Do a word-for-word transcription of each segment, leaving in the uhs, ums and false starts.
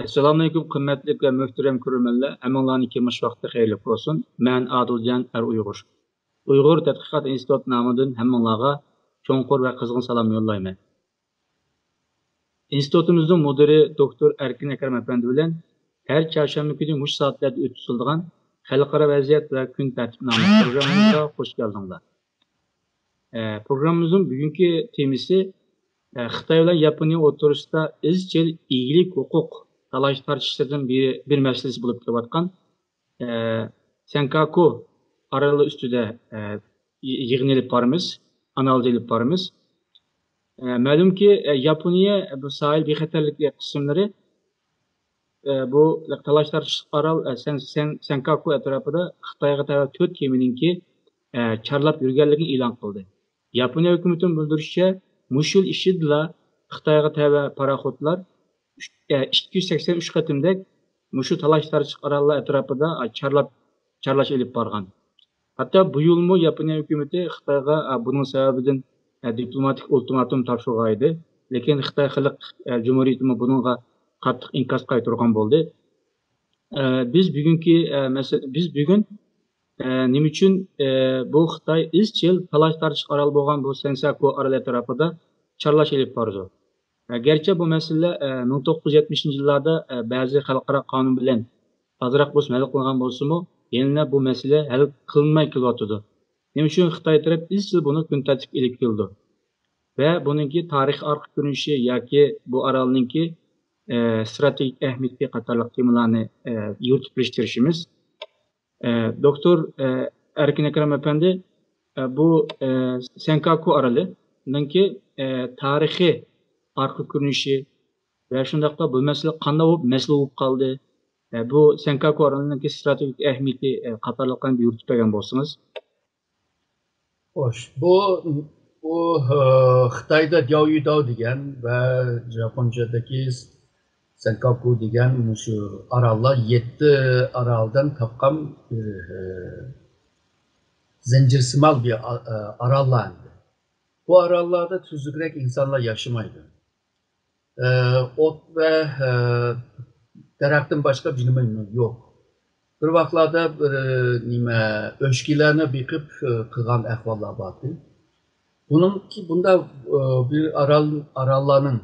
ئەسسالامۇئەلەيكۇم، قىممەتلىك ۋە مۆھتەرەم كۆرۈرمەنلەر، ھەممىڭلارنىڭكى مۇشۇ ۋاقتى خەيرلىك بولسۇن. مەن ئادىلجان ئەر ئۇيغۇر. ئۇيغۇر تەتقىقات ئىنستىتۇتى نامىدىن ھەممىڭلارغا چوڭقۇر ۋە قىزغىن سالام يوللايمەن. ئىنستىتۇتىمىزنىڭ مۇدىرى دوكتور ئەركىن ئەكرەم ئەپەندى بىلەن ھەر چارشەنبە كۈنى مۇشۇ سائەتلەردە ئۆتكۈزۈلىدىغان خەلقئارا ۋەزىيەت ۋە كۈن تەرتىپنامە پروگراممىمىزغا خوش كەلدىڭلار. ئە، پروگراممىمىزنىڭ بۈگۈنكى تېمىسى، ئە، خىتاي بىلەن ياپونىيە ئوتتۇرىسىدا ئىزچىل ئىگىلىك ھوقۇق تالاش تارتىشلىرىدىن بىر، بىر مەسىلىسى بولۇپ كېلىۋاتقان، ئە، سەنكاكۇ ئارىلى ئۈستىدە، ئە، يىغىن ئېلىپ بارىمىز، ئانالىز ئېلىپ بارىمىز. ئە، مەلۇمكى، ئە، ياپونىيە بۇ ساھىل بىخەتەرلىكى قىسىملىرى، ئە، بۇ تالاش تارتىشلىق ئارال، ئە، سەن-، سەن-، سەنكاكۇ ئەتراپىدا خىتايغا تەۋە تۆت كېمىنىڭكى، ئە، چارلاپ يۈرگەنلىكىنى ئېلان قىلدى. ياپونىيە ھۆكۈمىتىنىڭ بىلدۈرۈشىچە، مۇشۇ يىل ئىچىدىلا خىتايغا تەۋە پاراخوتلار ئۈچ، ئە، ئىككى يۈز سەكسەن ئۈچ قېتىمدەك مۇشۇ تالاش تارتىشلىق ئاراللار ئەتراپىدا، ئە، چارلاپ، چارلاش ئېلىپ بارغان. ھەتتا بۇ يىلمۇ ياپونىيە ھۆكۈمىتى خىتايغا، ئە، بۇنىڭ سەۋەبىدىن، ئە، دىپلوماتىك ئۇلتىماتوم تاپشۇرغان ئىدى. لېكىن خىتاي خەلق، ئە، جۇمھۇرىيىتىمۇ بۇنىڭغا قاتتىق ئىنكاس قايتۇرغان بولدى. ئە، بىز بۈگۈنكى، ئە، مەسىلە، بىز بۈگۈن، ئە، نېمە ئۈچۈن، ئە، بۇ خىتاي ئىزچىل تالاش تارتىشلىق ئارال بولغان بۇ سەنساكۇ ئارال ئەتراپىدا چارلاش ئېلىپ بارىدۇ؟ ئە، گەرچە بۇ مەسىلىلەر، ئە، مىڭ توققۇز يۈز يەتمىشىنچى يىللاردا، ئە، بەزى خەلقئارا قانۇن بىلەن ئازراق بولسىمۇ ھەل قىلىنغان بولسىمۇ، يەنىلا بۇ مەسىلە ھەل قىلىنماي كېلىۋاتىدۇ. نېمە ئۈچۈن خىتاي تەرەپ ئىزچىل بۇنى كۈن تەرتىپكە ئېلىپ كېلىدۇ؟ ۋە بۇنىڭكى تارىخىي ئارقا كۆرۈنۈشى ياكى بۇ ئارالنىڭكى، ئە، ستراتېگىك ئەھمىيىتى قاتارلىق تېمىلارنى، ئە، يورۇتۇپ بېرىشكە تىرىشىمىز. ئە، دوكتور، ئە، ئەركىن ئەكرەم ئەپەندى، ئە، بۇ، ئە، سەنكاكۇ ئارىلىنىڭكى، ئە، تارىخىي ئارقا كۆرۈنۈشى ۋە شۇنداقلا بۇ مەسىلە قانداق بولۇپ مەسىلە بولۇپ قالدى؟ ئە، بۇ سەنكاكۇ ئارىلىنىڭكى ستراتېگىك ئەھمىيىتى، ئە، قاتارلىقلارنى بىر يورۇتۇپ بەرگەن بولسىڭىز. خوش، بۇ، بۇ، ئە، خىتايدا دياۋيۇداۋ دېگەن ۋە ياپونچەدىكى سەنكاكۇ دېگەن مۇشۇ ئاراللار يەتتە ئارالدىن تاپقان بىر، ئە، زەنجىرسىمال بىر ئا-، ئە، ئاراللار ئىدى. بۇ ئاراللاردا تۈزۈكرەك ئىنسانلار ياشىمايدۇ. ئە، ئوت ۋە، ئە، دەرەختىن باشقا بىر نېمە يوق. بىر ۋاقىتلاردا بىر، ئە، نېمە، ئۆچكىلەرنى بېقىپ، ئە، قىلغان ئەھۋاللار بار ئىدى. بۇنىڭكى بۇنداق، ئە، بىر ئارال، ئاراللارنىڭ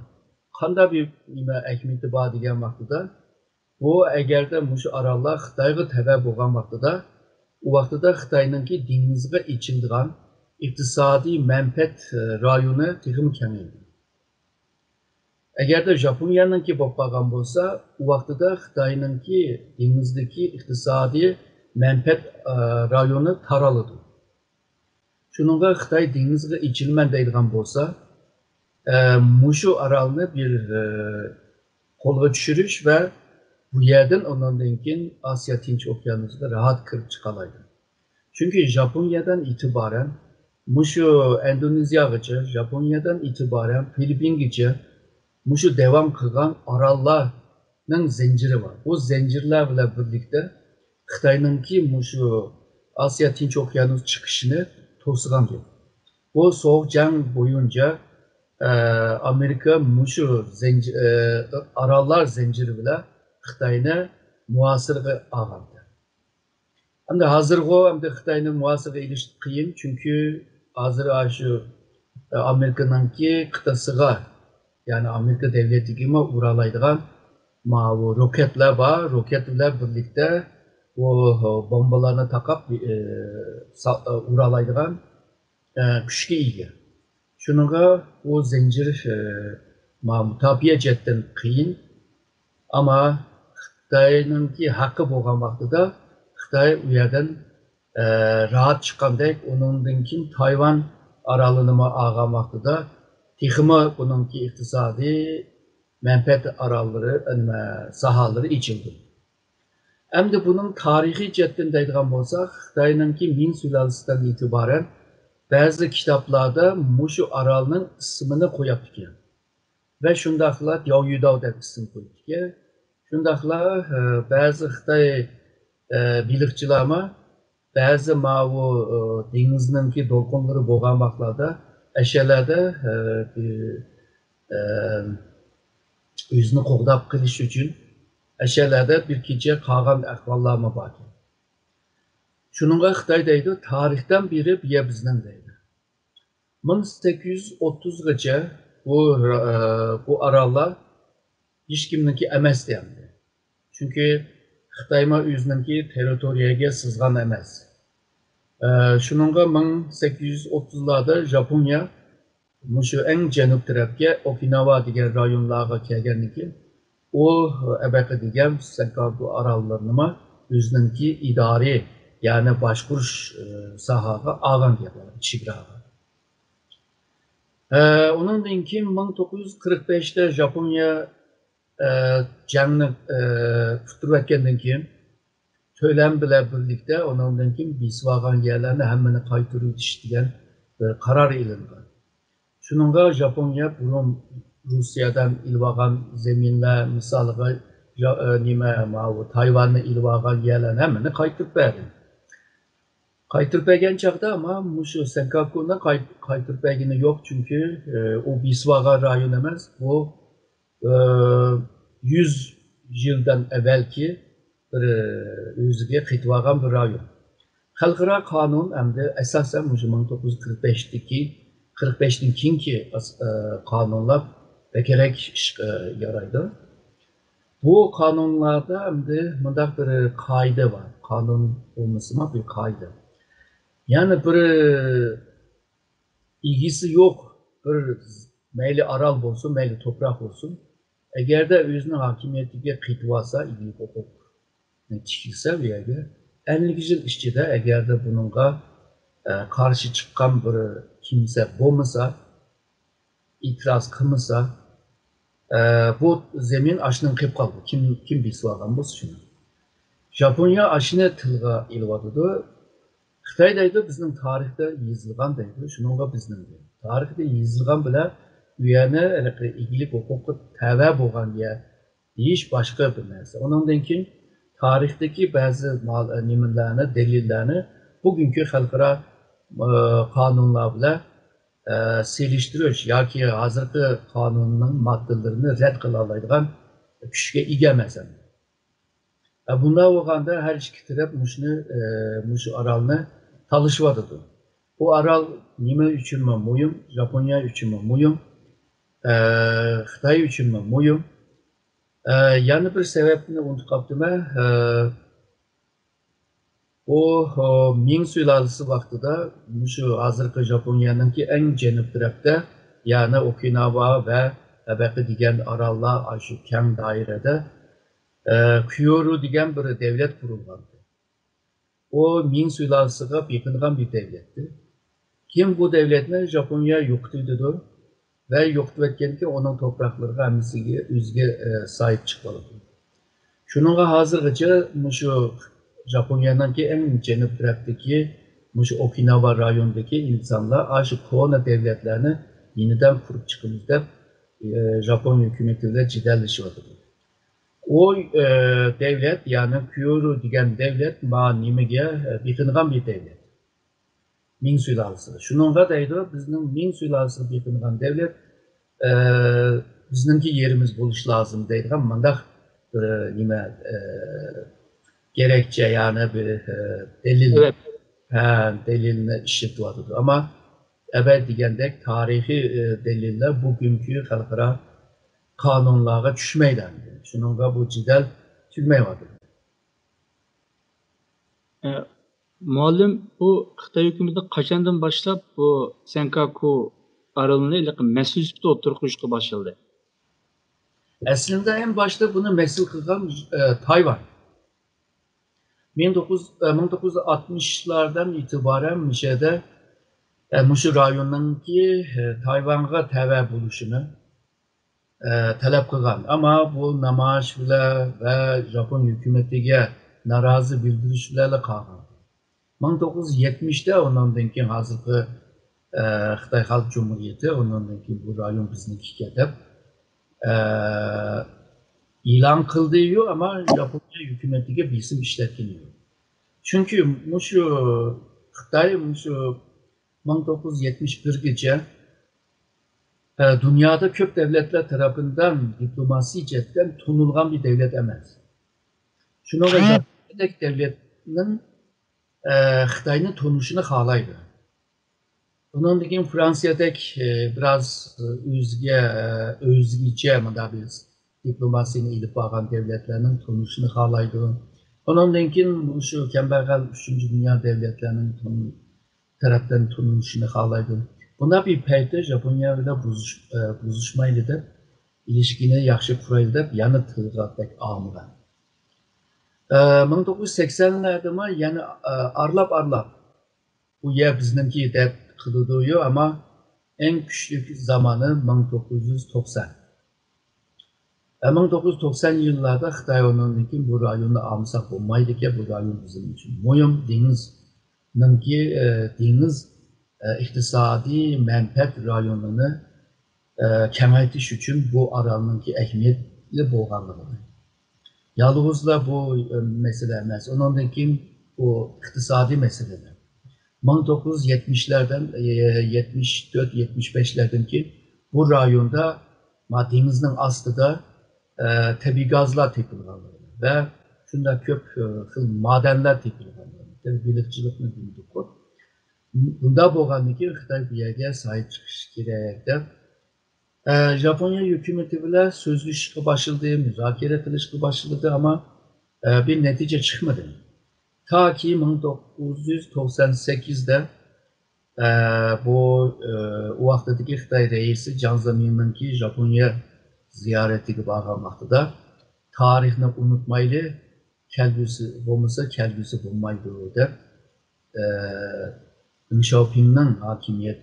قانداق بىر نېمە ئەھمىيىتى بار دېگەن ۋاقتىدا، بۇ ئەگەردە مۇشۇ ئاراللار خىتايغا تەۋە بولغان ۋاقتىدا، ئۇ ۋاقتىدا خىتاينىڭكى دېڭىزغا ئېچىلىدىغان ئىقتىسادىي مەنپەئەت، ئە، رايونى تېخىمۇ كېڭەيدى. ئەگەردە ژاپونىيەنىڭكى بولۇپ قالغان بولسا، ئۇ ۋاقتىدا خىتاينىڭكى دېڭىزدىكى ئىقتىسادىي مەنپەئەت، ئە، رايونى تارىلىدۇ. شۇنىڭغا خىتاي دېڭىزغا ئېچىلىمەن دەيدىغان بولسا، ئە، مۇشۇ ئارالنى بىر، ئە، قولغا چۈشۈرۈش ۋە بۇ يەردىن ئۇنىڭدىن كېيىن ئاسىيا تىنچ ئوكيانۇسىغا راھەت كىرىپ چىقالايدۇ. چۈنكى ژاپونىيەدىن ئېتىبارەن مۇشۇ ئىندونېزىيەغىچە، ژاپونىيەدىن ئېتىبارەن فىلىپپىنگىچە مۇشۇ داۋام قىلغان ئاراللارنىڭ زەنجىرى بار. بۇ زەنجىرلەر بىلەن بىرلىكتە خىتاينىڭكى مۇشۇ ئاسىيا تىنچ ئوكيانۇس چىقىشىنى توسىغان گەپ. بۇ سوغۇق جەڭ بويىچە، ئە، ئامېرىكا مۇشۇ زەنجى-، ئە، ئاراللار زەنجىرى بىلەن خىتاينى مۇھاسىرىگە ئالغانىدى. ئەمدى ھازىرغۇ ئەمدى خىتاينى مۇھاسىرىگە ئېلىش قىيىن، چۈنكى ھازىر ئاشۇ، ئە، ئامېرىكىنىڭكى قىتئىسىغا، يەنى ئامېرىكا دەۋلىتىگىمۇ ئۇرالايدىغان ماۋۇ روكەتلەر بار، روكەت بىلەن بىرلىكتە بۇ بومبىلارنى تاقاپ، ئە، سا-، ئە، ئۇرالايدىغان، ئە، كۈچكە ئىگە. شۇنىڭغا ئۇ زەنجىر، ئە، ما-، مۇداپىئە جەھەتتىن قىيىن. ئەمما خىتاينىڭكى ھەققى بولغان ۋاقتىدا خىتاي ئۇ يەردىن، ئە، راھەت چىققاندەك، ئۇنىڭدىن كېيىن تايۋان ئارالىنىمۇ ئالغان ۋاقتىدا تېخىمۇ بۇنىڭكى ئىقتىسادىي مەنپەئەت ئاراللىرى، نېمە، ساھەلىرى ئېچىلدى. ئەمدى بۇنىڭ تارىخىي جەھەتتىن دەيدىغان بولساق، خىتاينىڭكى مىڭ سۇلالىسىدىن ئېتىبارەن بەزى كىتابلاردا مۇشۇ ئارالنىڭ ئىسمىنى قويۇپتىكەن. ۋە شۇنداقلا دياۋيۇداۋ دەپ ئىسىم قويۇپتىكەن. شۇنداقلا، ئە، بەزى خىتاي، ئە، بېلىقچىلارمۇ بەزى ماۋۇ، ئە، دېڭىزنىڭكى دولقۇنلىرى بولغان ۋاقىتلاردا ئەشەلەردە، ئە، بىر، ئە، ئۆزىنى قوغداپ قېلىش ئۈچۈن ئەشەلەردە بىر كېچە قالغان ئەھۋاللارمۇ باركەن. شۇنىڭغا خىتاي دەيدۇ، تارىختىن بېرى بۇ يەر بىزنىڭ دەيدۇ. مىڭ سەككىز يۈز ئوتتۇزغىچە بۇ، بۇ ئاراللار ھېچكىمنىڭكى ئەمەس دېيەلمەيدۇ. چۈنكى خىتايمۇ ئۆزىنىڭكى تېررىتورىيەگە سىزغان ئەمەس. ئە، شۇنىڭغا مىڭ سەككىز يۈز ئوتتۇزلاردا ژاپونىيە مۇشۇ ئەڭ جەنۇب تەرەپكە، ئوكىناۋا دېگەن رايونلارغا كەلگەندىن كېيىن، ئۇ ئەبەقە دېگەن سەنكاكۇ ئاراللىرىنىمۇ ئۆزىنىڭكى ئىدارىي، يەنى باشقۇرۇش، ئە، ساھەگە ئالغان گەپلەر، چېگراغا. ئە، ئۇنىڭدىن كېيىن مىڭ توققۇز يۈز قىرىق بەشتە ژاپونىيە، ئە، جەڭنى، ئە، پۈتتۈرۈۋەتكەندىن كېيىن، تۆلەم بىلەن بىرلىكتە ئۇنىڭدىن كېيىن بېسىۋالغان يەرلەرنى ھەممىنى قايتۇرۇۋېتىش دېگەن بىر قارار ئېلىنغان. شۇنىڭغا ژاپونىيە بۇرۇن روسىيەدىن ئېلىۋالغان زېمىنلەر، مىسالىغا، ژا-، ئە، نېمە، ماۋۇ تايۋاننى ئېلىۋالغان يەرلەرنى ھەممىنى قايتۇرۇپ بەردى. قايتۇرۇپ بەرگەن چاغدا، ئەمما مۇشۇ سەنكاكۇنى قاي-، قايتۇرۇپ بەرگىنى يوق، چۈنكى، ئە، ئۇ بېسىۋالغان رايون ئەمەس، بۇ، ئە، يۈز يىلدىن ئەۋۋەلكى بىر، ئە، ئۆزىگە قېتىۋالغان بىر رايون. خەلقئارا قانۇن ئەمدى ئاساسەن مۇشۇ مىڭ توققۇز يۈز قىرىق بەشتىكى، قىرىق بەشتىن كېيىنكى ئاس-، ئە، قانۇنلار بەكرەك ئىشقا يارايدۇ. بۇ قانۇنلاردا ئەمدى مۇنداق بىر قائىدە بار. قانۇن بولمىسىمۇ بىر قائىدە. يەنى بىر ئىگىسى يوق، بىر مەيلى ئارال بولسۇن، مەيلى توپراق بولسۇن، ئەگەردە ئۆزىنىڭ ھاكىمىيىتىگە قېتىۋالسا، ئىگىلىك ھوقۇقنى تىكلىسە بۇ يەرگە، ئەللىك يىل ئىچىدە ئەگەردە بۇنىڭغا، ئە، قارشى چىققان بىر كىمسە بولمىسا، ئېتىراز قىلمىسا، ئە، بۇ زېمىن ئاشۇنىڭ قېلىپ قالىدۇ. كىم، كىم بېسىۋالغان بولسا شۇنى. ژاپونىيە ئاشۇنى تىلغا ئېلىۋاتىدۇ. خىتاي دەيدۇ، بىزنىڭ تارىختا يېزىلغان دەيدۇ. شۇنىڭغا بىزنىڭ دەيدۇ. تارىختا يېزىلغان بىلەن ئۇ يەرنى ھېلىقى ئىگىلىك ھوقۇققا تەۋە بولغان يەر دېيىش باشقا بىر نەرسە. ئۇنىڭدىن كېيىن تارىختىكى بەزى مال-، نېمىلەرنى، دەلىللەرنى بۈگۈنكى خەلقئارا، ئە، قانۇنلار بىلەن، ئە، سېلىشتۇرۇش ياكى ھازىرقى قانۇننىڭ ماددىلىرىنى رەت قىلالايدىغان كۈچكە ئىگە ئەمەس ئەمدى. ئە، بۇنداق بولغاندا ھەر ئىككى تەرەپ مۇشۇنى، ئە، مۇشۇ ئارالنى تالىشىۋاتىدۇ. بۇ ئارال نېمە ئۈچۈنمۇ مۇھىم؟ ژاپونىيە ئۈچۈنمۇ مۇھىم؟ ئە، خىتاي ئۈچۈنمۇ مۇھىم؟ ئە، يەنە بىر سەۋەبنى ئۇنتۇپ قاپتىمەن. ئە، ئۇ، ئۇ، مىڭ سۇلالىسى ۋاقتىدا مۇشۇ ھازىرقى ژاپونىيەنىڭكى ئەڭ جەنۇب تەرەپتە، يەنى ئوكىناۋا ۋە ئەبەقە دېگەن ئاراللار ئاشۇ كەڭ دائىرىدە، ئە، كيورۇ دېگەن بىر دەۋلەت قۇرۇلغانىدى. ئۇ مىڭ سۇلالىسىغا بېقىنغان بىر دەۋلەتتى. كېيىن بۇ دەۋلەتنى ژاپونىيە يوقىتىۋېتىدۇ ۋە يوقىتىۋەتكەندىكىن ئۇنىڭ توپراقلىرىغا ھەممىسىگە ئۆزىگە، ئە، ساھىب چىقىۋالىدۇ. شۇنىڭغا ھازىرغىچە مۇشۇ ژاپونىيەنىڭكى ئەڭ جەنۇب تەرەپتىكى مۇشۇ ئوكىناۋا رايونىدىكى ئىنسانلار ئاشۇ كونا دەۋلەتلەرنى يېنىدىن قۇرۇپ چىقىمىز دەپ، ئە، ژاپون ھۆكۈمىتى بىلەن جېدەللىشىۋاتىدۇ. ئۇ، ئە، دەۋلەت، يەنى كيورۇ دېگەن دەۋلەت ما نېمىگە، ئە، بېقىنغان بىر دەۋلەت. مىڭ سۇلالىسى. شۇنىڭغا دەيدۇ، بىزنىڭ مىڭ سۇلالىسىغا بېقىنغان دەۋلەت، ئە، بىزنىڭكى يېرىمىز بولۇشى لازىم دەيدىغان مۇنداق بىر نېمە، ئە، گېرەكچە، يەنى بىر، ئە، دەلىل، سەۋەب. ھە، دەلىلنى ئىشلىتىۋاتىدۇ. ئەمما ئەبەد دېگەندەك تارىخىي، ئە، دەلىللەر بۈگۈنكى خەلقئارا قانۇنلارغا چۈشمەيدۇ ئەمدى. شۇنىڭغا بۇ جېدەل تۈگىمەيۋاتىدۇ. ئە، مۇئەللىم، بۇ خىتاي ھۆكۈمىتى قاچاندىن باشلاپ بۇ سەنكاكۇ ئارىلىنى ھېلىقى مەسىلە سۈپىتىدە ئوتتۇرىغا قويۇشقا باشلىدى؟ ئەسلىندە ئەڭ باشتا بۇنى مەسىلە قىلغان، ئە، تايۋان. مىڭ توققۇز، ئە، مىڭ توققۇز يۈز ئاتمىشلاردىن ئېتىبارەن مۇشۇ يەردە، ئە، مۇشۇ رايوننىڭكى، ئە، تايۋانغا تەۋە بولۇشىنى، ئە، تەلەپ قىلغان. ئەمما بۇ نامايىش بىلەن ۋە ژاپون ھۆكۈمىتىگە نارازى بىلدۈرۈش بىلەنلا قالغان. مىڭ توققۇز يۈز يەتمىشتە ئۇنىڭدىن كېيىن ھازىرقى، ئە، خىتاي خەلق جۇمھۇرىيىتى، ئۇنىڭدىن كېيىن بۇ رايون بىزنىڭكىكەن دەپ، ئە، ئېلان قىلدى-يۇ، ئەمما ژاپونىيە ھۆكۈمىتىگە بېسىم ئىشلەتكىنى يوق. چۈنكى مۇشۇ خىتاي مۇشۇ مىڭ توققۇز يۈز يەتمىش بىرگىچە، ئە، دۇنيادا كۆپ دەۋلەتلەر تەرىپىدىن دىپلوماسىي جەھەتتىن تونۇلغان بىر دەۋلەت ئەمەس. شۇنىڭغا ژاپونىيەدەك دەۋلەتنىڭ ئە، خىتاينى تونۇشىنى خالايدۇ. ئۇنىڭدىن كېيىن فرانسىيەدەك، ئە، بىراز، ئە، ئۆزگە، ئە، ئۆزگىچە مۇنداق بىر دىپلوماتىيىنى ئېلىپ بارغان دەۋلەتلەرنىڭ تونۇشىنى خالايدۇ. ئۇنىڭدىن كېيىن شۇ كەمبەغەل ئۈچىنچى دۇنيا دەۋلەتلەرنىڭ تون-، تەرەپتىن تونۇشىنى خالايدۇ. بۇنداق بىر پەيتتە ژاپونىيە بىلەن بۇزۇش-، ئە، بۇزۇشمايلى دەپ، ئىلىشكىنى ياخشى قۇرايلى دەپ يەنە تىلغا بەك ئالمىغان. ئە، مىڭ توققۇز يۈز سەكسەنلەردىمۇ يەنە، ئە، ئارىلاپ-ئارىلاپ بۇ يەر بىزنىڭكى دەپ قىلىدۇ، ئەمما ئەڭ كۈچلۈك زامانى مىڭ توققۇز يۈز توقسان. ئە، مىڭ توققۇز يۈز توقسان يىللاردا خىتاي ئۇنىڭدىن كېيىن بۇ رايوننى ئالمىساق بولمايدىكەن، بۇ رايون بىزنىڭ ئۈچۈن مۇھىم، دېڭىزنىڭكى، ئە، دېڭىز، ئە، ئىقتىسادىي مەنپەئەت رايونىنى، ئە، كېڭەيتىش ئۈچۈن بۇ ئارالنىڭكى ئەھمىيەتلىك بولغانلىقىنى. يالغۇزلا بۇ، ئە، مەسىلە ئەمەس، ئۇنىڭدىن كېيىن بۇ ئىقتىسادىي مەسىلىلەر. مىڭ توققۇز يۈز يەتمىشلەردىن، ئە، يەتمىش تۆت، يەتمىش بەشلەردىن كېيىن بۇ رايوندا ما دېڭىزنىڭ ئاستىدا، ئە، تەبىئىي گازلار تېپىلغانلىقىنى ۋە شۇنداق كۆپ، ئە، خىل مادەنلەر تېپىلغانلىقىنى، تەبىئىي بېلىقچىلىقنى دېمىدۇققۇ. بۇنداق بولغاندىن كېيىن خىتاي بۇ يەرگە ساھىب چىقىشى كېرەك دەپ، ئە، ژاپونىيە ھۆكۈمىتى بىلەن سۆزلىشىشكە باشلىدى، مۇزاكىرە قىلىشقا باشلىدى، ئەمما، ئە، بىر نەتىجە چىقمىدى. تاكى مىڭ توققۇز يۈز توقسان سەككىزدە، ئە، بۇ، ئە، ئۇ ۋاقتىدىكى خىتاي رەئىسى جياڭ زېمىننىڭكى ژاپونىيە زىيارىتىگە بارغان ۋاقتىدا، تارىخنى ئۇنتۇمايلى، كەلگۈسى بولمىسا، كەلگۈسى بولمايدۇ دەپ، ئە، دېڭ شياۋپىڭنىڭ ھاكىمىيەت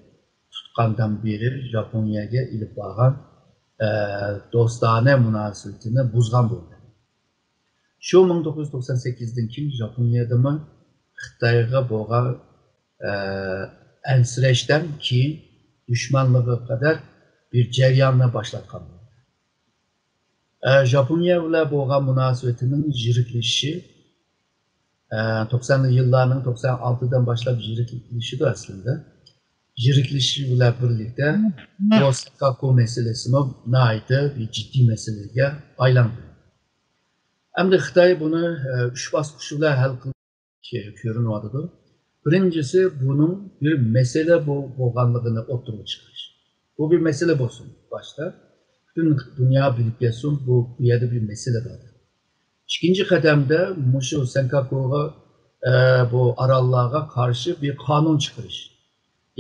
تۇتقاندىن بېرى ژاپونىيەگە ئېلىپ بارغان، ئە، دوستانە مۇناسىۋىتىنى بۇزغان بولدى. شۇ مىڭ توققۇز يۈز توقسان سەككىزدىن كېيىن ژاپونىيەدىمۇ خىتايغا بولغان، ئە، ئەنسىرەشتىن كېيىن دۈشمەنلىكىگە قەدەر بىر جەرياننى باشلاتقان بولدى. ئە، ژاپونىيە بىلەن بولغان مۇناسىۋىتىنىڭ يىرىكلىشىشى، ئە، توقسانىنچى يىللارنىڭ توقسان ئالتىدىن باشلاپ يىرىكلىشىدۇ ئەسلىدە. يىرىكلىشىشى بىلەن بىرلىكتە بۇ سېنكاكۇ مەسىلىسىمۇ ناھايىتى بىر جىددىي مەسىلىگە ئايلاندى. ئەمدى خىتاي بۇنى، ئە، ئۈچ باسقۇچ بىلەن ھەل قىلىش كۆرۈنۈۋاتىدۇ. بىرىنچىسى، بۇنىڭ بىر مەسىلە بو-، بولغانلىقىنى ئوتتۇرىغا چىقىرىش. بۇ بىر مەسىلە بولسۇن باشتا. پۈتۈن دۇنيا بىلىپ كەتسۇن، بۇ، بۇ يەردە بىر مەسىلە بار. ئىككىنچى قەدەمدە مۇشۇ سېنكاكۇغا، ئە، بۇ ئاراللارغا قارشى بىر قانۇن چىقىرىش.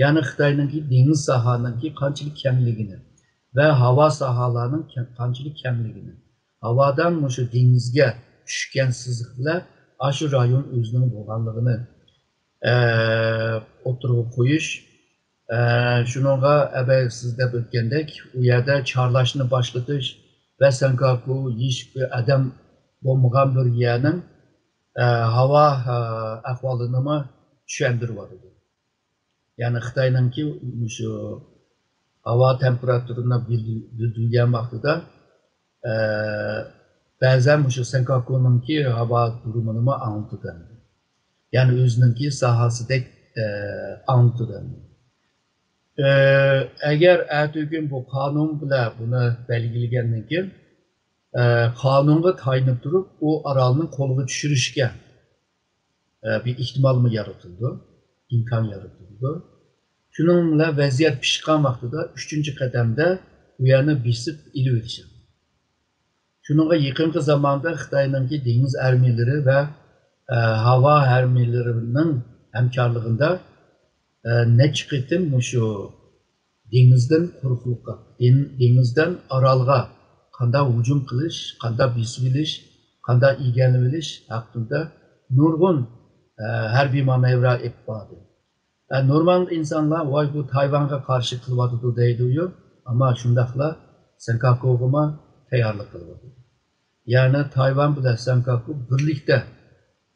يەنى خىتاينىڭكى دېڭىز ساھەنىڭكى قانچىلىك كەڭلىكىنى ۋە ھاۋا ساھەلەرنىڭ كەڭ-، قانچىلىك كەڭلىكىنى، ھاۋادىن مۇشۇ دېڭىزگە چۈشكەن سىزىق بىلەن ئاشۇ رايون ئۆزىنىڭ بولغانلىقىنى، ئە، ئوتتۇرىغا قويۇش. ئە، شۇنىڭغا ئەبەي سىز دەپ ئۆتكەندەك، ئۇ يەردە چارلاشنى باشلىتىش ۋە سېنكاكۇ ھېچبىر ئادەم بولمىغان بىر يەرنىڭ، ئە، ھاۋا، ئە، ئەھۋالىنىمۇ چۈشەندۈرۈۋاتىدۇ. يەنى خىتاينىڭكى مۇشۇ ھاۋا تېمپېراتۇرىنى بىل-، بىلدۈرگەن ۋاقتىدا، ئە، بەزەن مۇشۇ سېنكاكۇنىڭكى ھاۋا دۇرۇمىنىمۇ ئاڭلىتىدۇ. يەنى ئۆزىنىڭكى ساھەسىدەك، ئە، ئاڭلىتىدۇ. ئە، ئەگەر ئەتىگۈن بۇ قانۇن بىلەن بۇنى بەلگىلىگەندىن كېيىن، ئە، قانۇنغا تايىنىپ تۇرۇپ، ئۇ ئارالنى قولغا چۈشۈرۈشكە، ئە، بىر ئېھتىمالمۇ يارىتىلىدۇ، ئىمكان يارىتىلىدۇ. شۇنىڭ بىلەن ۋەزىيەت پىشقان ۋاقتىدا ئۈچىنچى قەدەمدە ئۇ يەرنى بېسىپ ئېلىۋېتىش. شۇنىڭغا يېقىنقى زاماندا خىتاينىڭكى دېڭىز ئارمىيەلىرى ۋە، ئە، ھاۋا ئارمىيەلىرىنىڭ ھەمكارلىقىدا، ئە، نەچچە قېتىم مۇشۇ دېڭىزدىن قۇرۇقلۇققا، دېڭ-، دېڭىزدىن ئارالغا قانداق ھۇجۇم قىلىش، قانداق بېسىۋېلىش، قانداق ئىگىلىۋېلىش ھەققىدە نۇرغۇن، ئە، ھەربىي مانېۋىرلار ئېلىپ باردى. ئە، نورمال ئىنسانلار، ۋاي، بۇ تايۋانغا قارشى قىلىۋاتىدۇ دەيدۇ، ئەمما شۇنداقلا سېنكاكۇغىمۇ تەييارلىق قىلىۋاتىدۇ. يەنى تايۋان بىلەن سېنكاكۇ بىرلىكتە،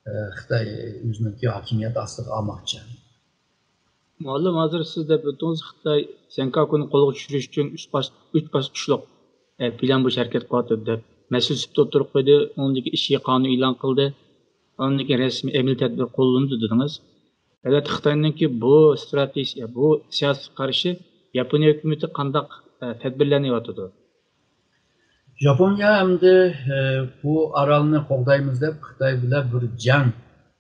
ئە، خىتاي ئۆزىنىڭكى ھاكىمىيەت ئاستىغا ئالماقچى. مۇئەللىم، ھازىر سىز دەپ ئۆتتىڭىز، خىتاي سېنكاكۇنى قولغا چۈشۈرۈش ئۈچۈن ئۈچ باس-، ئۈچ باسقۇچلۇق، ئە، پىلان بويىچە ھەرىكەت قىلىۋاتىدۇ دەپ مەسىلە سۈپىتى ئوتتۇرىغا قويدى. ئۇنىڭدىن كېيىن ئىچكى قانۇن ئېلان قىلدى. ئۇنىڭدىن كېيىن رەسمىي ئەمەلىي تەدبىر قوللىنىدۇ دېدىڭىز. ئەلۋەتتە، خىتاينىڭكى بۇ ئىستراتېگىيە، بۇ سىياسىتىگە قارشى ياپونىيە ھۆكۈمىتى قانداق، ئە، تەدبىرلەرنى ئېلىۋاتىدۇ؟ ياپونىيە ئەمدى، ئە، بۇ ئارالنى قوغدايمىز دەپ خىتاي بىلەن بىر جەڭ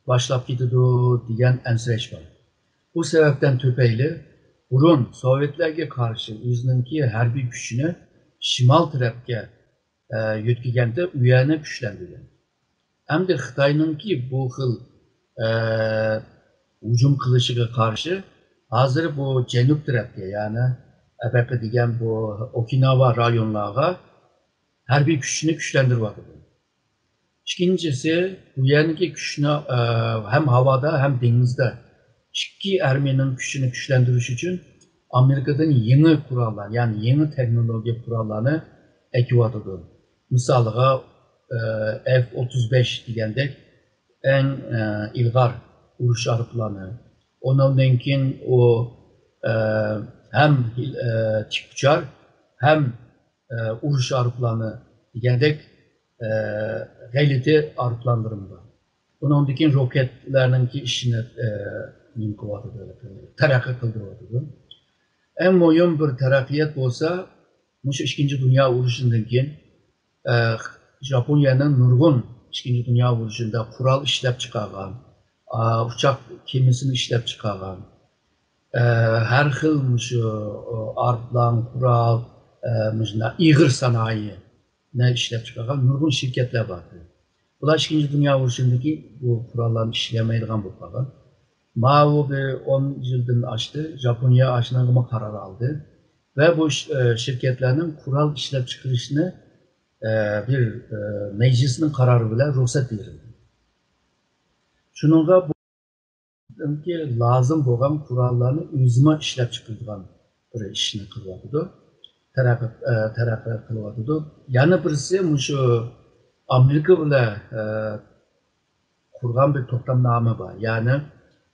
باشلاپ كېتىدۇ دېگەن ئەنسىرەش بار. بۇ سەۋەبتىن تۈپەيلى بۇرۇن سوۋېتلەرگە قارشى ئۆزىنىڭكى ھەربىي كۈچىنى شىمال تەرەپكە، ئە، يۆتكىگەندە ئۇ يەرنى كۈچلەندۈرگەن. ئەمدى خىتاينىڭكى بۇ خىل، ئە، ھۇجۇم قىلىشىغا قارشى ھازىر بۇ جەنۇب تەرەپكە، يەنى ئەبەقە دېگەن بۇ ئوكىناۋا رايونلارغا ھەربىي كۈچىنى كۈچلەندۈرۈۋاتىدۇ. ئىككىنچىسى، بۇ يەردىكى كۈچنى، ئە، ھەم ھاۋادا، ھەم دېڭىزدا ئىككى ئارمىيەنىڭ كۈچىنى كۈچلەندۈرۈش ئۈچۈن ئامېرىكىدىن يېڭى قوراللار، يەنى يېڭى تېخنولوگىيە قوراللارنى ئەكىۋاتىدۇ. مىسالىغا، ئە، ئېف ئوتتۇز بەش دېگەندەك ئەڭ، ئە، ئىلغار ئۇرۇش ئايروپىلانى. ئۇنىڭدىن كېيىن ئۇ، ئە، ھەم، ئە، تىك ئۇچار، ھەم، ئە، ئۇرۇش ئايروپىلانى دېگەندەك، ئە، غەلىتە ئايروپىلانلىرىمۇ بار. ئۇنىڭدىن كېيىن روكېتلارنىڭكى ئىشىنى، ئە، نېمە قىلىۋاتىدۇ، تەرەققىي قىلدۇرۇۋاتىدۇ. ئەڭ مۇھىم بىر تەرەققىيات بولسا، مۇشۇ ئىككىنچى دۇنيا ئۇرۇشىدىن كېيىن، ئە، ياپونىيەنىڭ نۇرغۇن ئىككىنچى دۇنيا ئۇرۇشىدا قورال ئىشلەپ چىقارغان، ئا، ئۇچاق كېمىسىنى ئىشلەپ چىقارغان، ئە، ھەر خىل مۇشۇ، ئايروپىلان، قورال، ئە، مۇشۇنداق ئېغىر سانائەتنى ئىشلەپ چىقارغان نۇرغۇن شىركەتلەر بار. بۇلار ئىككىنچى دۇنيا ئۇرۇشىدىن كېيىن بۇ قوراللارنى ئىشلىيەلمەيدىغان بولۇپ قالغان. ماۋۇ بىر ئون يىلدىن ئاشتى، ياپونىيە ئاشۇنىڭغىمۇ قارار ئالدى. ۋە بۇ ش-، ئە، شىركەتلەرنىڭ قورال ئىشلەپ چىقىرىشنى، ئە، بىر، ئە، مەجلىسنىڭ قارارى بىلەن رۇخسەت بېرىلدى. شۇنىڭغا بۇ لازىم بولغان قوراللارنى ئۆزىمۇ ئىشلەپ چىقىرىدىغان بىر ئىشنى قىلىۋاتىدۇ. تەرەققىي، ئە، تەرەققىي قىلىۋاتىدۇ. يەنە بىرسى مۇشۇ ئامېرىكا بىلەن، ئە، قۇرغان بىر توختامنامە بار. يەنى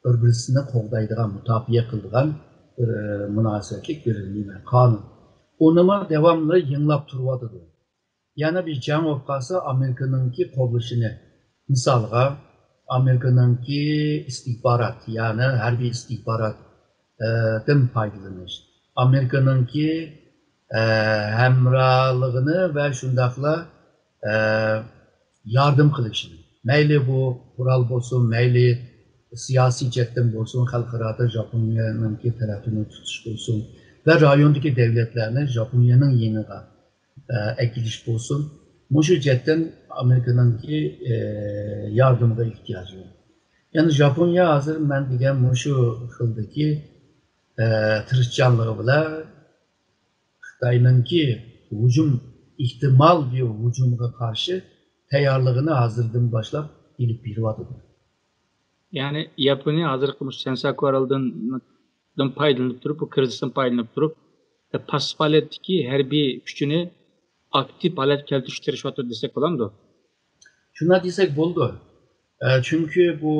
بىر-بىرسىنى قوغدايدىغان، مۇداپىئە قىلىدىغان بىر، ئە، مۇناسىۋەتلىك بىر نېمە، قانۇن. ئۇنىمۇ داۋاملىق يېڭىلاپ تۇرۇۋاتىدۇ. يەنە بىر جەڭ بولۇپ قالسا، ئامېرىكىنىڭكى قوللىشىنى، مىسالغا، ئامېرىكىنىڭكى ئىستىخبارات، يەنى ھەربىي ئىستىخبارات، ئە، دىن پايدىلىنىش، ئامېرىكىنىڭكى، ئە، ھەمراھلىقىنى ۋە شۇنداقلا، ئە، ياردەم قىلىشىنى، مەيلى بۇ قورال بولسۇن، مەيلى سىياسىي جەھەتتىن بولسۇن، خەلقئارادا ياپونىيەنىڭكى تەرىپىنى تۇتۇش بولسۇن ۋە رايوندىكى دۆلەتلەرنى ياپونىيەنىڭ يېنىغا، ئە، ئەكېلىش بولسۇن، مۇشۇ جەھەتتىن ئامېرىكىنىڭكى، ئە، ياردىمىغا ئېھتىياجى بار. يەنى ياپونىيە ھازىر مەن دېگەن مۇشۇ خىلدىكى، ئە، تىرىشچانلىقى بىلەن خىتاينىڭكى ھۇجۇم، ئېھتىمال بىر ھۇجۇمغا قارشى تەييارلىقىنى ھازىردىن باشلاپ ئېلىپ بېرىۋاتىدۇ. يەنى ياپونىيە ھازىرقى مۇشۇ سەنساكۇ ئارالدىن پايدىلىنىپ تۇرۇپ، بۇ كىرىزىستىن پايدىلىنىپ تۇرۇپ، پاسسىپ ھالەتتىكى ھەربىي كۈچىنى ئاكتىپ ھالەتكە كەلتۈرۈشكە تىرىشىۋاتىدۇ دېسەك بولامدۇ؟ شۇنداق دېسەك بولىدۇ. ئە، چۈنكى بۇ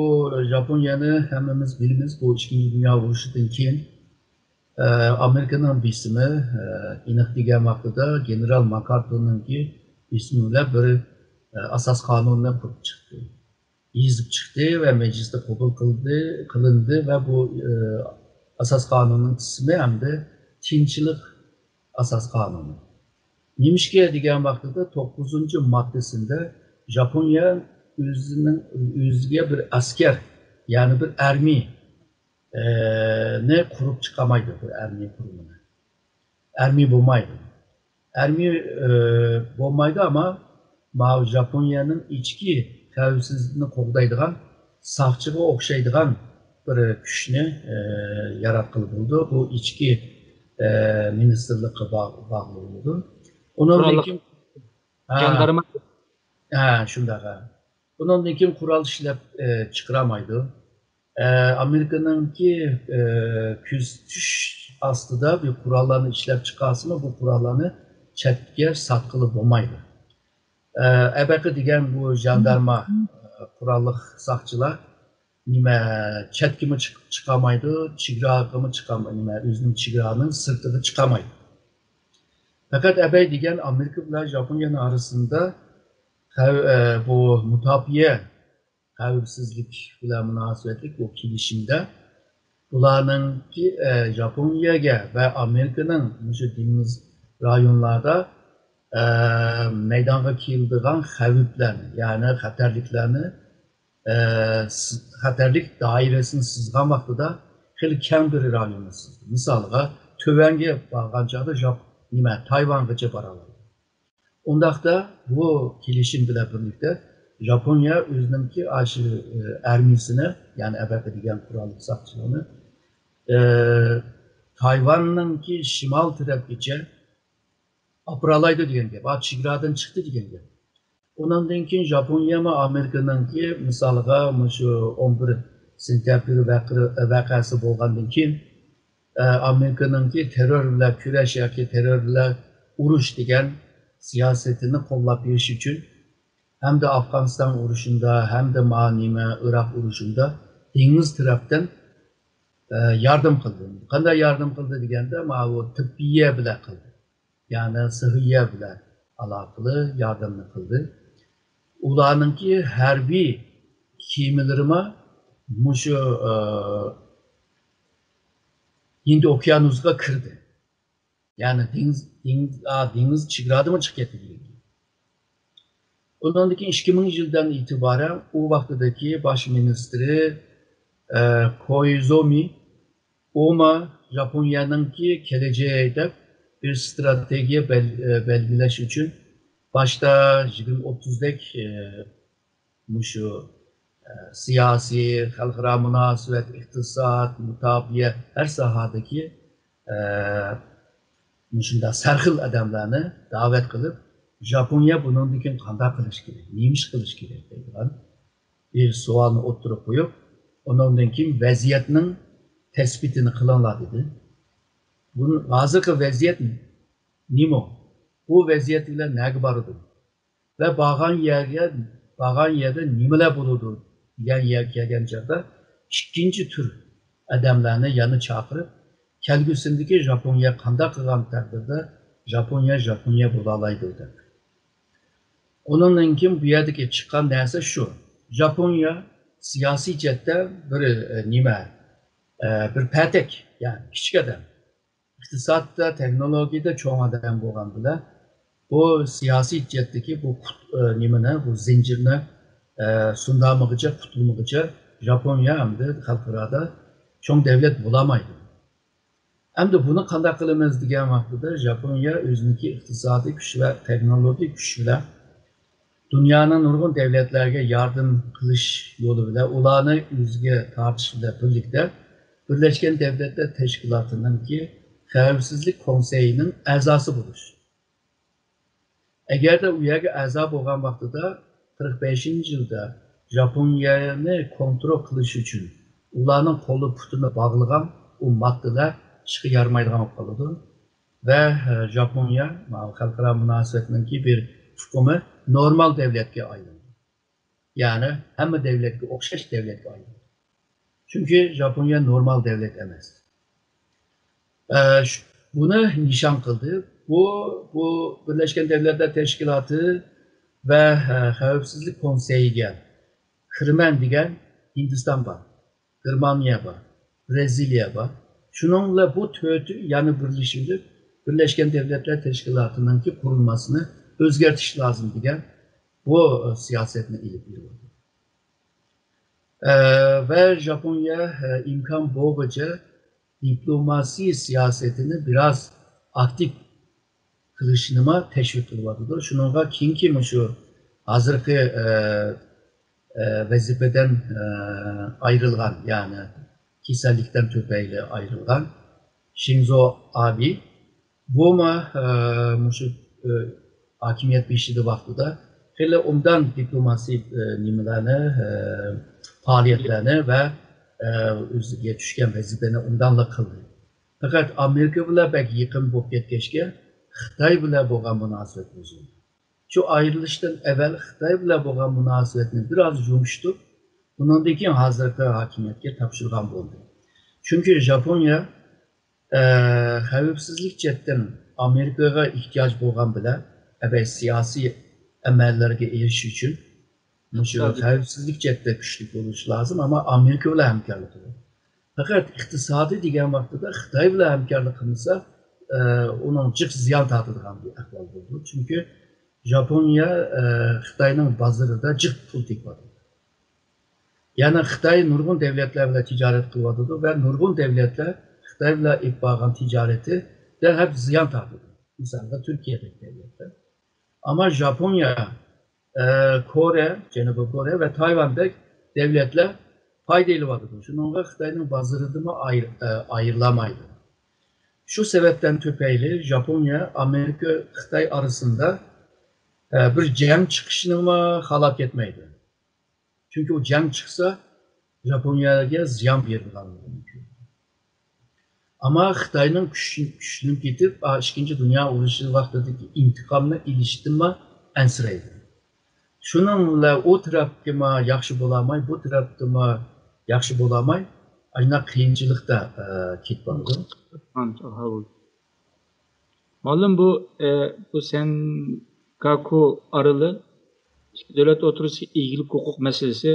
ياپونىيەنى ھەممىمىز بىلىمىز، بۇ ئىككىنچى دۇنيا ئۇرۇشىدىن كېيىن، ئە، ئامېرىكىنىڭ بېسىمى، ئە، ئېنىق دېگەن ۋاقتىدا گېنېرال ماكئارتۇرنىڭكى بېسىمى بىلەن بىر، ئە، ئاساس قانۇننى قۇرۇپ چىقتى. يېزىپ چىقتى ۋە مەجلىستە قوبۇل قىلدى، قىلىندى ۋە بۇ، ئە، ئاساس قانۇننىڭ ئىسمى ئەمدى تىنچلىق ئاساس قانۇنى. نېمىشقا دېگەن ۋاقتىدا توققۇزىنچى ماددىسىندە ياپونىيە ئۆزىنىڭ، ئۆزىگە بىر ئەسكەر، يەنى بىر ئارمىيە، ئە، نى قۇرۇپ چىقالمايدۇ، بىر ئارمىيە قۇرۇمىنى. ئارمىيە بولمايدۇ. ئارمىيە، ئە، بولمايدۇ، ئەمما ماۋۇ ياپونىيەنىڭ ئىچكى خەۋپسىزلىكىنى قوغدايدىغان ساقچىغا ئوخشايدىغان بىر كۈچنى، ئە، ياراتقىلى بولىدۇ. بۇ ئىچكى، ئە، مىنىستىرلىققا باغ-، باغلىق بولىدۇ. ئۇنىڭدىن قوراللىق كېيىن ژاندارما. ھە، شۇنداق، ھە. ئۇنىڭدىن كېيىن قورال ئىشلەپ، ئە، چىقىرالمايدۇ. ئە، ئامېرىكىنىڭكى، ئە، كۆزىتىش ئاستىدا بۇ قوراللارنى ئىشلەپ چىقارسىمۇ، بۇ قوراللارنى چەتكە ساتقىلى بولمايدۇ. ئە، ئەبەقە دېگەن بۇ ژاندارما، ئە، قوراللىق ساقچىلار نېمە، چەتكىمۇ چىق-، چىقالمايدۇ، چېگراغىمۇ چىقالمايدۇ، نېمە، ئۆزىنىڭ چېگرانىڭ سىرتىغا چىقالمايدۇ. پەقەت ئەبەي دېگەن ئامېرىكا بىلەن ياپونىيەنىڭ ئارىسىدا خەۋ-، ئە، بۇ مۇداپىئە خەۋپسىزلىك بىلەن مۇناسىۋەتلىك بۇ كېلىشىمدە بۇلارنىڭكى، ئە، ياپونىيەگە ۋە ئامېرىكىنىڭ مۇشۇ دېڭىز رايونلاردا ئە، مەيدانغا كېلىدىغان خەۋپلەرنى، يەنى خەتەرلىكلەرنى، ئە، سىز-، خەتەرلىك دائىرىسىنى سىزغان ۋاقتىدا خېلى كەڭ بىر رايوننى سىزدى. مىسالغا، تۆۋەنگە بارغان چاغدا ژاپ-، نېمە، تايۋانغىچە بارالايدۇ. ئۇنداقتا بۇ كېلىشىم بىلەن بىرلىكتە ژاپونىيە ئۆزىنىڭكى ئاشۇ، ئە، ئارمىيىسىنى، يەنى ئەبەپە دېگەن قوراللىق ساقچىلارنى، ئە، تايۋاننىڭكى شىمال تەرەپكىچە ئاپىرالايدۇ دېگەن گەپ. ئا، چېگرادىن چىقتى دېگەن گەپ. ئۇنىڭدىن كېيىن ژاپونىيەمۇ ئامېرىكىنىڭكى، مىسالغا، مۇشۇ ئون بىر سېنتەبىر ۋەقە-، ۋەقەسى بولغاندىن كېيىن، ئە، ئامېرىكىنىڭكى تېررور بىلەن كۈرەش ياكى تېررور بىلەن ئۇرۇش دېگەن سىياسىتىنى قوللاپ بېرىش ئۈچۈن ھەمدە ئافغانىستان ئۇرۇشىندا، ھەمدە ما نېمە ئىراق ئۇرۇشىدا دېڭىز تەرەپتىن، ئە، ياردەم قىلدى. قانداق ياردەم قىلدى دېگەندە، ماۋۇ تىببىيە بىلەن قىلدى. يەنى سىھھىيە بىلەن ئالاقىلىق ياردەمنى قىلدى. ئۇلارنىڭكى ھەربىي كېمىلىرىمۇ مۇشۇ، ئە، ھىند ئوكيانۇسىغا كىردى. يەنى دېڭىز، دېڭىز، ئا، دېڭىز چېگرادىمۇ چىقىپ كەتتى دېگەن گەپ. ئۇنىڭدىن كېيىن ئىككى مىڭىنچى يىلدىن ئېتىبارەن ئۇ ۋاقتىدىكى باش مىنىستىرى، ئە، كويزومى ئۇمۇ ژاپونىيەنىڭكى كېلەچەك دەپ بىر ستراتېگىيە بەل-، ئە، بەلگىلەش ئۈچۈن باشتا يىگىرمە ئوتتۇزدەك، ئە، مۇشۇ، ئە، سىياسىي، خەلقئارا مۇناسىۋەت، ئىقتىساد، مۇداپىئە، ھەر ساھەدىكى، ئە، مۇشۇنداق سەرخىل ئادەملەرنى دەۋەت قىلىپ، ژاپونىيە بۇنىڭدىن كېيىن قانداق قىلىش كېرەك، نېمە ئىش قىلىش كېرەك دەيدىغان بىر سوئالنى ئوتتۇرىغا قويۇپ، ئۇنىڭدىن كېيىن ۋەزىيەتنىڭ تەسپىتىنى قىلىڭلار دېدى. بۇ ھازىرقى ۋەزىيەت نېمە؟ بۇ ۋەزىيەت بىلەن نەگە بارىدۇ؟ ۋە بارغان يەرگە، بارغان يەردە نېمىلەر بولىدۇ دېگەن يەرگە كەلگەن چاغدا ئىككىنچى تۈر ئادەملەرنى يەنە چاقىرىپ، كەلگۈسىدىكى ژاپونىيە قانداق قىلغان تەقدىردە ژاپونىيە ژاپونىيە بولالايدۇ دەپ. ئۇنىڭدىن كېيىن بۇ يەردىكى چىققان نەرسە شۇ. ژاپونىيە سىياسىي جەھەتتە بىر، ئە، نېمە، ئە، بىر پەتەك، يەنى كىچىك ئادەم. ئىقتىسادتا، تېخنولوگىيەدە چوڭ ئادەم بولغان بىلەن، بۇ سىياسىي جەھەتتىكى بۇ قۇت-، ئە، نېمىنى، بۇ زەنجىرنى، ئە، سۇندۇرمىغۇچە، قۇتۇلمىغۇچە ژاپونىيە ئەمدى خەلقئارادا چوڭ دەۋلەت بولالمايدۇ. ئەمدى بۇنى قانداق قىلىمىز دېگەن ۋاقتىدا، ژاپونىيە ئۆزىنىڭكى ئىقتىسادىي كۈچ ۋە تېخنولوگىيە كۈچ بىلەن دۇنيانىڭ نۇرغۇن دەۋلەتلەرگە ياردەم قىلىش يولى بىلەن ئۇلارنى ئۆزىگە تارتىش بىلەن بىرلىكتە، بىرلەشكەن دەۋلەتلەر تەشكىلاتىنىڭكى خەۋپسىزلىك كونسېيىنىڭ ئەزاسى بولۇش. ئەگەردە ئۇ يەرگە ئەزا بولغان ۋاقتىدا، قىرىق بەشىنچى يىلدا ژاپونىيەنى كونترول قىلىش ئۈچۈن ئۇلارنىڭ قولى پۇتىنى باغلىغان ئۇ ماددىلار ئىشقا يارىمايدىغان بولۇپ قالىدۇ. ۋە، ئە، ژاپونىيە ماۋۇ خەلقئارا مۇناسىۋەتنىڭكى بىر ئۇقۇمى نورمال دەۋلەتكە ئايلىنىدۇ. يەنى ھەممە دەۋلەتكە ئوخشاش دەۋلەتكە ئايلىنىدۇ. چۈنكى ژاپونىيە نورمال دەۋلەت ئەمەس. ئە، ش-، بۇنى نىشان قىلدى. بۇ، بۇ بىرلەشكەن دەۋلەتلەر تەشكىلاتى ۋە، ئە، خەۋپسىزلىك كونسېيىگە كىرىمەن دېگەن ھىندىستان بار، گېرمانىيە بار، بىرازىلىيە بار. شۇنىڭ بىلەن بۇ تۆتى يەنە بىرلىشىۋېلىپ، بىرلەشكەن دەۋلەتلەر تەشكىلاتىنىڭكى قۇرۇلمىسىنى ئۆزگەرتىش لازىم دېگەن بۇ، ئە، سىياسەتنى ئېلىپ بېرىۋاتىدۇ. ئە، ۋە ژاپونىيە، ئە، ئىمكان بولغۇچە دىپلوماسىي سىياسىتىنى بىراز ئاكتىپ قىلىشنىمۇ تەشۋىق قىلىۋاتىدۇ. شۇنىڭغا كېيىنكى مۇشۇ ھازىرقى، ئە، ئە، ۋەزىپىدىن، ئە، ئايرىلغان، يەنى كېسەللىكتىن تۈپەيلى ئايرىلغان شىنزو ئابې بۇمۇ، ئە، مۇشۇ، ئە، ھاكىمىيەت بېشىدا ۋاقتىدا خېلى ئوبدان دىپلوماسىي، ئە، نېمىلەرنى، ئە، پائالىيەتلەرنى ۋە، ئە، ئۆزىگە چۈشكەن ۋەزىپىنى ئوبدانلا قىلدى. پەقەت ئامېرىكا بىلەن بەك يېقىن بولۇپ كەتكەچكە، خىتاي بىلەن بولغان مۇناسىۋەت بۇزۇلدى. شۇ ئايرىلىشتىن ئەۋۋەل خىتاي بىلەن بولغان مۇناسىۋەتنى بىراز يۇمشىتىپ، ئۇنىڭدىن كېيىن ھازىرقى ھاكىمىيەتكە تاپشۇرغان بولدى. چۈنكى ژاپونىيە ئە، خەۋپسىزلىك جەھەتتىن ئامېرىكىغا ئېھتىياج بولغان بىلەن، ئەبەي سىياسىي ئەمەللەرگە ئېرىشىش ئۈچۈن مۇشۇ خەۋپسىزلىك جەھەتتە كۈچلۈك بولۇش لازىم، ئەمما ئامېرىكا بىلەن ھەمكارلىق قىلىدۇ. پەقەت ئىقتىسادىي دېگەن ۋاقتىدا خىتاي بىلەن ھەمكارلىق قىلمىسا، ئە، ئۇنىڭ جىق زىيان تارتىدىغان بىر ئەھۋال بولىدۇ. چۈنكى ژاپونىيە، ئە، خىتاينىڭ بازىرىدا جىق پۇل تېپىۋاتىدۇ. يەنى خىتاي نۇرغۇن دەۋلەتلەر بىلەن تىجارەت قىلىۋاتىدۇ ۋە نۇرغۇن دەۋلەتلەر خىتاي بىلەن ئېلىپ بارغان تىجارىتىدە ھەم زىيان تارتىدۇ. مىسالغا، تۈركىيەدەك دەۋلەتلەر. ئەمما ژاپونىيە، ئە، كورېيە، جەنۇبىي كورېيە ۋە تايۋاندەك دەۋلەتلەر پايدا ئېلىۋاتىدۇ. شۇنىڭغا خىتاينىڭ بازىرىدىمۇ ئاير-، ئە، ئايرىلالمايدۇ. شۇ سەۋەبتىن تۈپەيلى ژاپونىيە ئامېرىكا خىتاي ئارىسىدا، ئە، بىر جەڭ چىقىشنىمۇ خالاپ كەتمەيدۇ. چۈنكى ئۇ جەڭ چىقسا، ژاپونىيەگە زىيان بېرىدىغانلىقى مۇمكىن. ئەمما خىتاينىڭ كۈچ-، كۈچلىنىپ كېتىپ، ئا، ئىككىنچى دۇنيا ئۇرۇشى ۋاقتىدىكى ئىنتىقامنى ئېلىشتىنمۇ ئەنسىرەيدۇ. شۇنىڭ بىلەن ئۇ تەرەپكىمۇ ياخشى بولالماي، بۇ تەرەپكىمۇ ياخشى بولالماي، ئاشۇنداق قىيىنچىلىقتا، ئە، كېتىپ بارىدۇ. مۇئەللىم، بۇ، ئە، بۇ سەنكاكۇ ئارىلى ئىككى دۆلەت ئوتتۇرىسىدىكى ئىگىلىك ھوقۇق مەسىلىسى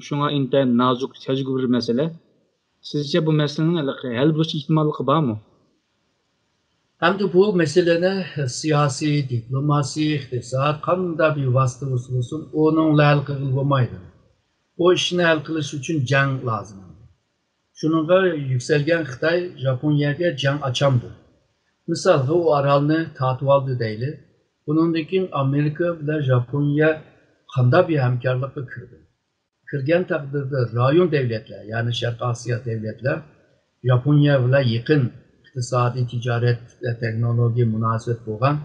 شۇڭا ئىنتايىن نازۇك، سەزگۈر بىر مەسىلە. سىزچە بۇ مەسىلىنىڭ ھەل بولۇش ئېھتىماللىقى بارمۇ؟ ئەمدى بۇ مەسىلىنى سىياسىي، دىپلوماسىي، ئىقتىساد، قانداق بىر ۋاسىتە بولسا بولسۇن، ئۇنىڭ بىلەن ھەل قىلغىلى بولمايدۇ. بۇ ئىشنى ھەل قىلىش ئۈچۈن جەڭ لازىم. شۇنىڭغا يۈكسەلگەن خىتاي ژاپونىيەگە جەڭ ئاچامدۇ؟ مىسالغا، ئۇ ئارالنى تارتىۋالدى دەيلى. بۇنىڭدىن كېيىن ئامېرىكا بىلەن ژاپونىيە قانداق بىر ھەمكارلىققا كىردى؟ كىرگەن تەقدىردە رايون دەۋلەتلەر، يەنى شەرقىي ئاسىيا دەۋلەتلەر، ژاپونىيە بىلەن يېقىن ئىقتىسادىي، تىجارەت ۋە تېخنولوگىيە مۇناسىۋەت بولغان،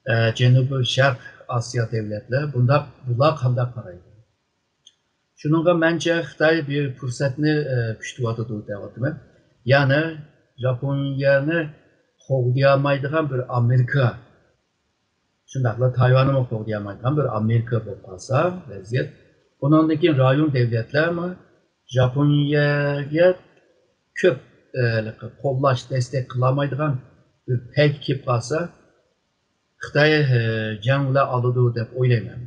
ئە، جەنۇبىي شەرق ئاسىيا دەۋلەتلەر بۇنداق، بۇلار قانداق قارايدۇ؟ شۇنىڭغا مەنچە خىتاي بىر پۇرسەتنى، ئە، كۈتۈۋاتىدۇ دەۋاتىمەن. يەنى ژاپونىيەنى قوغدىيالمايدىغان بىر ئامېرىكا، شۇنداقلا تايۋاننىمۇ قوغدىيالمايدىغان بىر ئامېرىكا بولۇپ قالسا ۋەزىيەت، ئۇنىڭدىن كېيىن رايون دەۋلەتلەرمۇ ژاپونىيەگە كۆپ، ئە، قوللاش، دەستەك قىلالمايدىغان بىر پەيت كېلىپ قالسا، خىتاي، ئە، جەڭ بىلەن ئالىدۇ دەپ ئويلايمەن.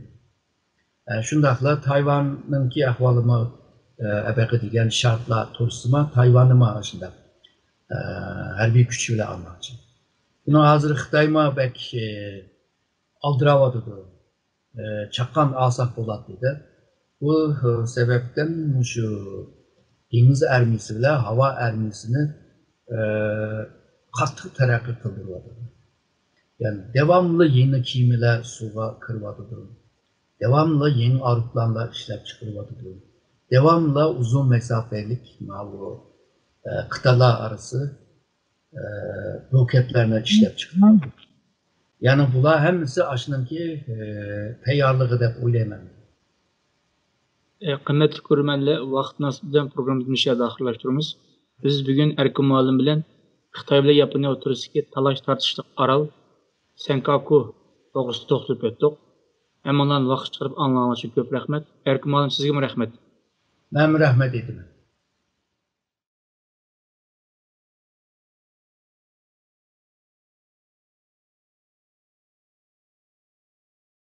ئە، شۇنداقلا تايۋاننىڭكى ئەھۋالىمۇ، ئە، ئەبەقە دېگەن شارتلار تۇرسىمۇ، تايۋاننىمۇ شۇنداق، ئە، ھەربىي كۈچ بىلەن ئالماقچى. بۇنىڭ ھازىر خىتايمۇ بەك، ئە، ئالدىراۋاتىدۇ. ئە، چاققان ئالساق بولاتتى دەپ. بۇ، ئە، سەۋەبتىن مۇشۇ دېڭىز ئارمىيىسى بىلەن ھاۋا ئارمىيىسىنى، ئە، قاتتىق تەرەققىي قىلدۇرۇۋاتىدۇ. يەنى داۋاملىق يېڭى كېمىلەر سۇغا كىرىۋاتىدۇ. داۋاملىق يېڭى ئايروپىلانلار ئىشلەپ چىقىرىۋاتىدۇ. داۋاملىق ئۇزۇن مەساپىلىك ماۋۇ، ئە، قىتئەلەر ئارىسى، ئە، روكەتلەرنى ئىشلەپ چىقىرىۋاتىدۇ. يەنى بۇلار ھەممىسى ئاشۇنىڭكى، ئە، تەييارلىقى دەپ ئويلايمەن. ئە، قىممەتلىك كۆرۈرمەنلەر، ۋاقىت مۇناسىۋىتى بىلەن پروگراممىمىزنى مۇشۇ يەردە ئاخىرلاشتۇرىمىز. بىز بۈگۈن ئەركىن مۇئەللىم بىلەن خىتاي بىلەن ياپونىيە ئوتتۇرىسىدىكى تالاش تارتىشلىق ئارال سەنكاكۇ توغرىسىدا توختىلىپ ئۆتتۇق. ھەممىڭلارنى ۋاقىت چىقىرىپ ئاڭلىغانلار ئۈچۈن كۆپ رەھمەت. ئەركىن مۇئەللىم، سىزگىمۇ رەھمەت. مەنمۇ رەھمەت ئېيتىمەن.